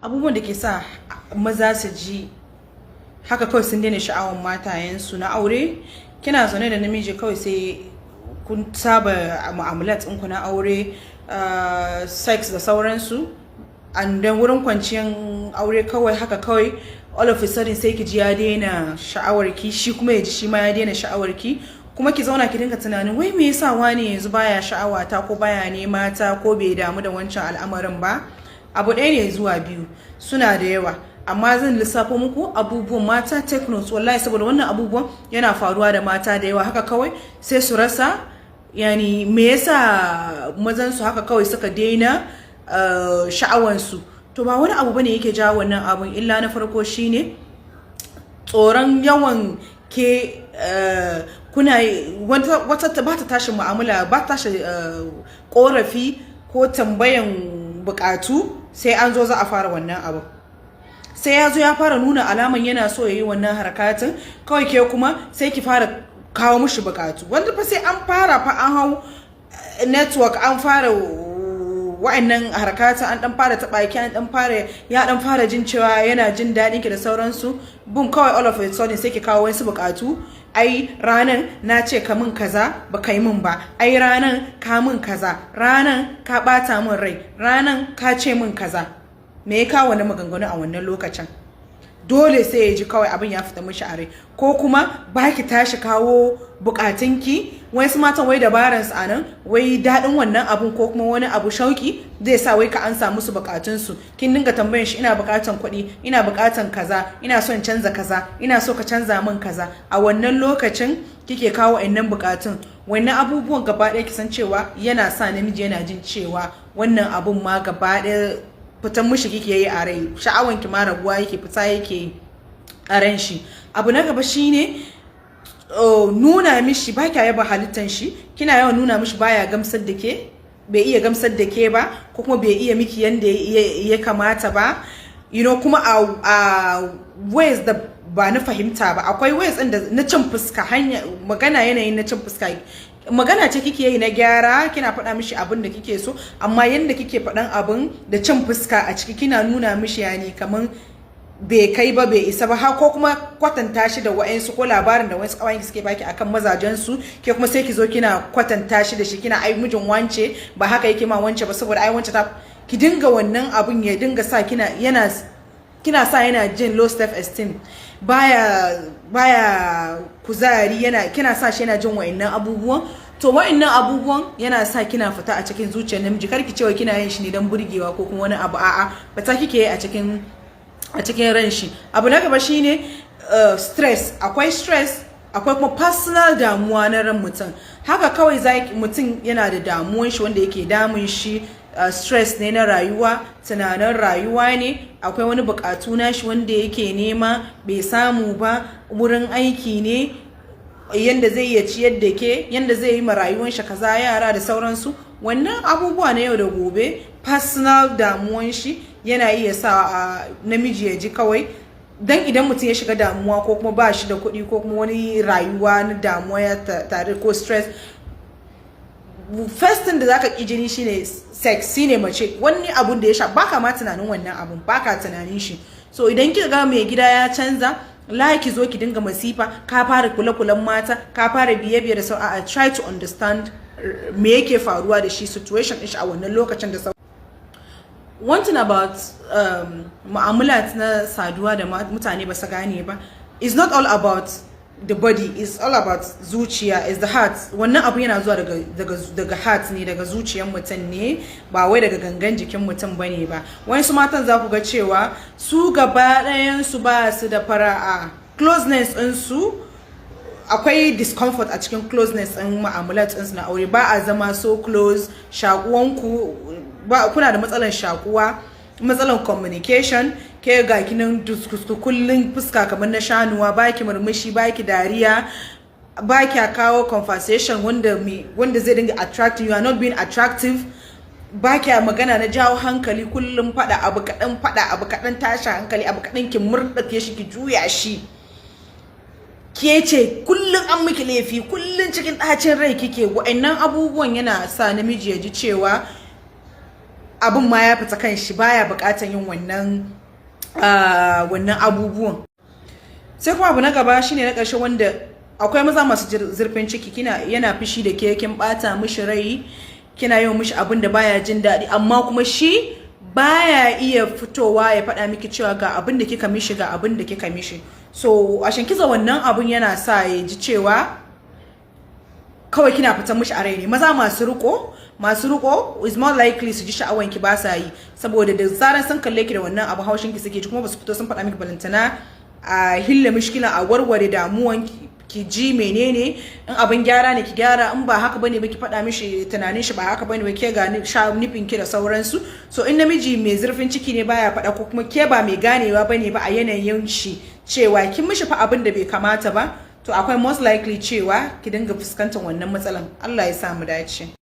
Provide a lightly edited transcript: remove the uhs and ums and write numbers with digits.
Abubuwan da ke sa maza su ji haka kawai sun daina sha'awar matayensu na aure. Kina zaune da namiji, kawai sai kun saba mu'amalat ɗinku na aure, sex da sauransu, and then wurin kwanciyan aure, kawai haka kawai, all of a sudden, sai ki ji ya daina sha'awar ki, shi kuma ya ji shi ma ya daina sha'awar ki. Kuma ki zauna ki dinga tunanin, wai me yasa wani yanzu baya sha'awa ta, ko baya nema ta, ko bai damu da wancan al'amarin ba? Abu ɗaya ne zuwa biyu, suna da yawa, amma zan lissafo muku abubuwan. Mata, take notes, wallahi, saboda wannan abubuwan yana faruwa da mata da yawa. Haka kawai sai su rasa yani me yasa mazan su haka kawai suka daina sha'awansu. To, ba wani abu bane yake jawo wannan abun, illa na farko shine tsoron yawan ke kuna wata ba ta tashi mu'amala, ba ta tashi korafi ko tambayan bukatu, sai an zo za a fara wannan abu. Sai ya zo ya fara nuna alaman yana so ya yi wannan harkatin, kawai ke kuma sai ki fara kawo mushi bukatu, wanda fa sai an fara fa, an hau network, an fara wa'annan harkata, an dan fara taɓa ki, an dan fara, ya dan fara jin cewa yana jin daɗin ki da sauransu, boom, kawai all of a sudden sai ki kawo wasu bukatu. Ai ranan na ce ka min kaza, ba ka yi min ba. Ai ranan ka min kaza, ranan ka bata min rai, ranan ka ce min kaza. Me ya kawo wani maganganu a wannan lokacin? Dole sai ya ji kawai abin ya fita mishi a rai. Ko kuma ba ki tashi kawo bukatunki. Wasu matan, wai dabaran su anan, wai daɗin wannan abun ko kuma wani abu shauki zai sa wai ka ansa musu bukatunsu. Kin dinga tambayan shi, ina bukatan kuɗi, ina bukatan kaza, ina son canza kaza, ina so ka canza min kaza. A wannan lokacin kike kawo wa'annan bukatun. Wannan abubuwan gaba ɗaya, kisan cewa yana sa namiji yana jin cewa wannan abun ma gaba ɗaya fitan mishi kike yi a rai, sha'awan ki ma raguwa yake, fita yake a ran shi. Abu na gaba shine nuna mishi ba kya yaba halittan shi. Kina yawan nuna mishi baya gamsar da ke, bai iya gamsar da ke ba, ko kuma bai iya miki yanda ya kamata ba, kuma a ways da ba na fahimta ba. Akwai ways ɗin da na cin fuska, hanya magana, yanayin na cin fuska. Magana ce kike yi na gyara, kina faɗa mishi abin da kike so, amma yanda kike faɗan abin da cin fuska a ciki, kina nuna mishi yani kaman bai kai ba, bai isa ba, har ko kuma kwatanta shi da wa'ansu, ko labarin da wa'ansu kawayen suke baki akan mazajen su, ke kuma sai ki zo kina kwatanta shi da shi, kina, ai mijin wance ba haka yake ma wance ba, saboda ai wance ta. Ki dinga wannan abun, ya dinga sa kina yana kina sa yana jin low self esteem, baya kuzari, yana kina sa shi yana jin wa'annan abubuwan. To, wa'annan abubuwan yana sa kina fita a cikin zuciyar namiji. Kar ki cewa kina yin shi ne don burgewa ko kuma wani abu, a'a, fita kike yi a cikin ran shi. Abu na gaba shine stress. Akwai stress, akwai kuma personal damuwa na ran mutum. Haka kawai zai mutum yana da damuwan shi wanda yake damun shi, stress ne na rayuwa, tunanin rayuwa ne, akwai wani bukatu na shi wanda yake nema bai samu ba, wurin aiki ne, yanda zai iya ciyar da ke, yanda zai yi ma rayuwar shi kaza, yara da sauransu. Wannan abubuwa na yau da gobe, personal damuwan shi yana iya sa namiji ya ji kawai, dan idan mutum ya shiga damuwa, ko kuma ba shi da kuɗi, ko kuma wani rayuwa na damuwa ya tare ko stress, first thing da zaka ki jini shine sex, shine mace. Wani abun da ya sha baka ma tunanin wannan abun, baka tunanin shi. So idan kika ga mai gida ya canza, la ki zo ki dinga masifa, ka fara kula-kulan mata, ka fara biye-biye da sau. A try to understand me yake faruwa da shi, situation din shi a wannan lokacin da sau. One thing about mu'amalat na saduwa da mutane ba su gane ba, is not all about the body, is all about zuciya, is the heart. Wannan abu yana zuwa daga heart ne, daga zuciyar mutum ne, ba wai daga gangan jikin mutum bane ba. Wasu matan za ku ga cewa su gaba ɗayan su ba su da fara'a, closeness ɗin su, akwai discomfort a cikin closeness ɗin mu'amalat ɗinsu na aure. Ba a zama so close, shakuwanku ba, kuna da matsalar shakuwa, matsalar communication. Ke ga kinan duskusku kullun, fuska kamar na shanuwa, baki murmushi, baki dariya, baki kawo conversation wanda zai dinga attracting, you are not being attractive, ba kya magana na jawo hankali, kullum fada, abu kaɗan fada, abu kaɗan tashi hankali, abu kaɗan ki murɗake shi, ki juya shi. Ke ce kullum an miki laifi, kullum cikin ɗacin rai kike. Wa'annan abubuwan yana sa namiji ya ji cewa Abin ma ya fita kan shi, baya bukatan yin wannan abubuwan. Sai kuma abu na gaba shine na ƙarshe, wanda akwai maza masu zurfin ciki. Kina yana fushi da ke, kin bata mishi rai, kina yin mishi abin da baya jin daɗi, amma kuma shi baya iya fitowa ya faɗa miki cewa ga abin da kika mishi, ga abin da kika mishi. So a shankiza wannan abun yana sa ya ji cewa kawai kina fitan mishi a rai ne. Maza masu riko is more likely su ji sha'awan ki ba sa yi, saboda da zaran sun kalle ki da wannan abu, haushin ki suke ji, kuma ba su fito sun faɗa miki, balantana a hilla mishkila, a warware damuwan ki, ji menene. In abin gyara ne, ki gyara. In ba haka bane ba, ki faɗa mishi tunanin shi ba haka bane ba, ke ga nufin ki da sauransu. So in namiji mai zurfin ciki ne, baya faɗa, ko kuma ke ba mai ganewa bane ba a yanayin shi cewa kin mishi fa abin da bai kamata ba, to akwai most likely cewa ki dinga fuskantar wannan matsalan. Allah ya sa mu dace.